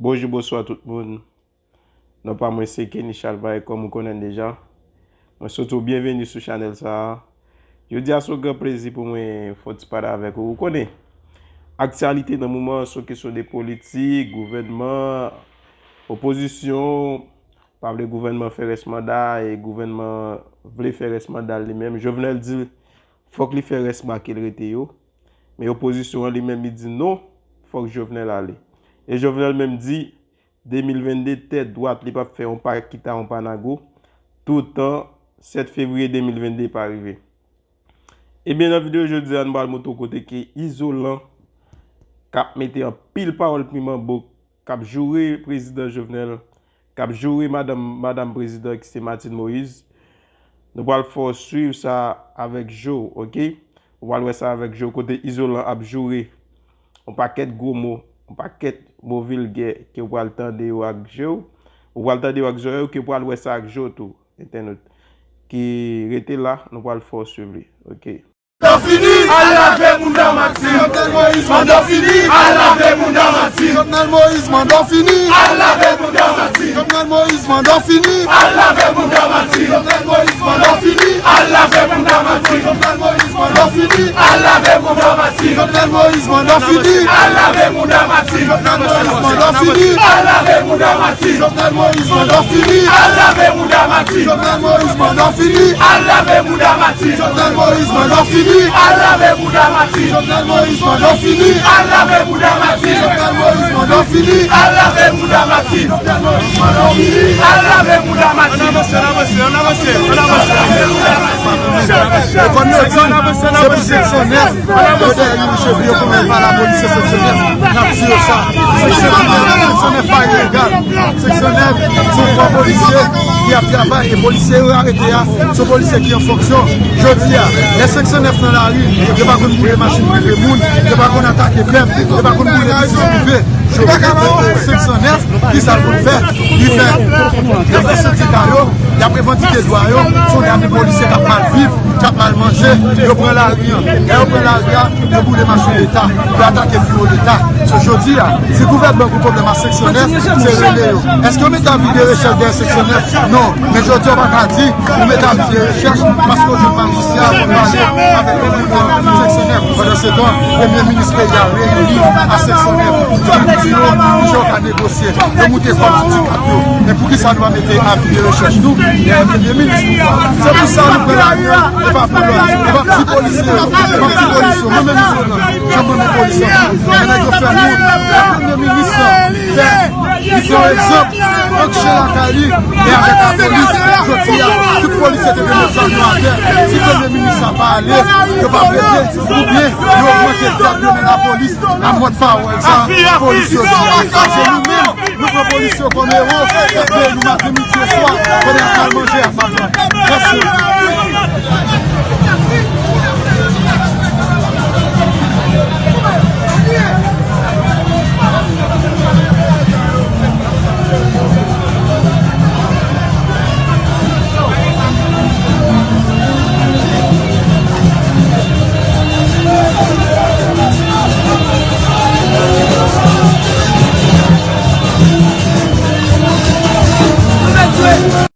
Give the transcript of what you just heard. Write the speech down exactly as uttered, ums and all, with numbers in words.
Bonjou, bonswa tout moun. Non pa mwen se Kenny Chalva e kòm ou konnen deja, mwen swete w byenveni sou chanèl sa a. Jodi a se yon gran plezi pou mwen fè yon ti pale avèk ou. Ou konnen, aktyalite nan moman an se yon kesyon de politik, gouvènman, opozisyon, pa vle gouvènman fè rès manda e gouvènman vle fè rès manda l li menm. Jovenel di fòk li fè rès make l rete yo. Men opozisyon an li menm li di non, fòk Jovenel ale. E Jovenel menm di de mil vennde tèt dwat li p ap fè yon pa kita yon pa nago toutan sèt fevriye de mil vennde pa rive. Ebyen nan videyo jodi a nou pral montre w kote ke Izolan k ap mete anpil pawòl piman bouk k ap joure prezidan Jovenel, k ap joure madanm, madanm prezidan ki se Martine Moïse. Nou pral fè w swiv sa avèk je w, oke? Ou pral wè sa avèk je w, kote Izolan ap joure yon pakèt gwo mo, yon pakèt mo vilgè ke w pral tande yo ak je w. Ou pral tande yo ak zòrèy w, ke w pral wè sa ak je w tou, entènot. Ki rete la, nou pral fè w swiv li, oke? Manda fini, al lave mouda Martine. Jovenel Moïse, manda fini, al lave mouda Martine. Jovenel Moïse, manda fini, al lave mouda Martine. Jovenel Moïse, manda fini, al lave mouda Martine. Jovenel Moïse, manda fini, al lave mouda Martine. Jovenel Moïse, manda fini, al lave mouda Martine. Jovenel Moïse, manda fini, al lave mouda Martine. Jovenel Moïse, manda fini, al lave mouda Martine. Jovenel Moïse, manda fini, al lave mouda Martine. Jovenel Moïse, manda fini, al lave mouda Martine. Jovenel Moïse, manda fini, al lave mouda Martine. Jovenel Moïse, manda fini, al lave mouda Martine. Jovenel Moïse, manda fini, al lave mouda Martine. Jovenel Moïse, manda fini, al lave mouda Martine. Ann avanse, ann avanse, ann avanse, ann avanse. E kòm yo di, se pou seksyon nèf, yo dèyè Youri Chevrier, yo konnen pa lapolis se seksyon nèf. N ap di yo sa. Seksyon nèf, seksyon nèf pa ilegal. Seksyon nèf, se yon kò polisye ki ap travay, e polisye yo arete a, se yon polisye ki an fonksyon. Jodi a, lè seksyon nèf nan lari, yo pa konn boule machin prive moun, yo pa konn atake pèp, yo pa konn boule biznis prive. Jodi a, seksyon nèf, ki sa l konn fè? Li fè, y ap fè sendika yo, y ap revandike dwa yo, se yon dami polisye k ap mal viv, k ap mal manje, yo pran lari an. Lè yo pran lari a, yo boule machin Leta, yo atake biwo Leta. So, jodi a, si gouvènman gen pwoblèm ak seksyon nèf, se rele yo. Èske yo mete avi de rechèch dèyè seksyon nèf? Non. Men jodi a, w pa ka di ou mete avi de rechèch paske w jwenn majistra pou pale avèk gouvènman seksyon nèf. Pandansetan, premye minis peyi a reyini ak seksyon nèf pou di yo kijan yo ka negosye, yo moute kòb sou ti kat yo. Men poukisa nou pa mete avi de rechèch nou dèyè premye minis nou? Se pou sa nou pran lari a, e pa pou lòt. E pa ti polisye yo, e pa ti polisye yo. Mwen menm, jan mwen renmen polis lan, men nèg yo fè nou, lè premye minis lan fè, li fè yon egzanp, antre lakay li, e avèk lapolis, jodi a, tout polisye te dwe met zam yo atè. Si premye minis la pa ale, yo pa plede, oubyen yo ogmante dòt yo nan lapolis, a mòd pawòl sa, polis yo di a. Se nou menm, nou pran polis yo kòm ewo, e nou maten, midi e swa, pandan y ap mal manje, y ap mal bwè. Mèsi.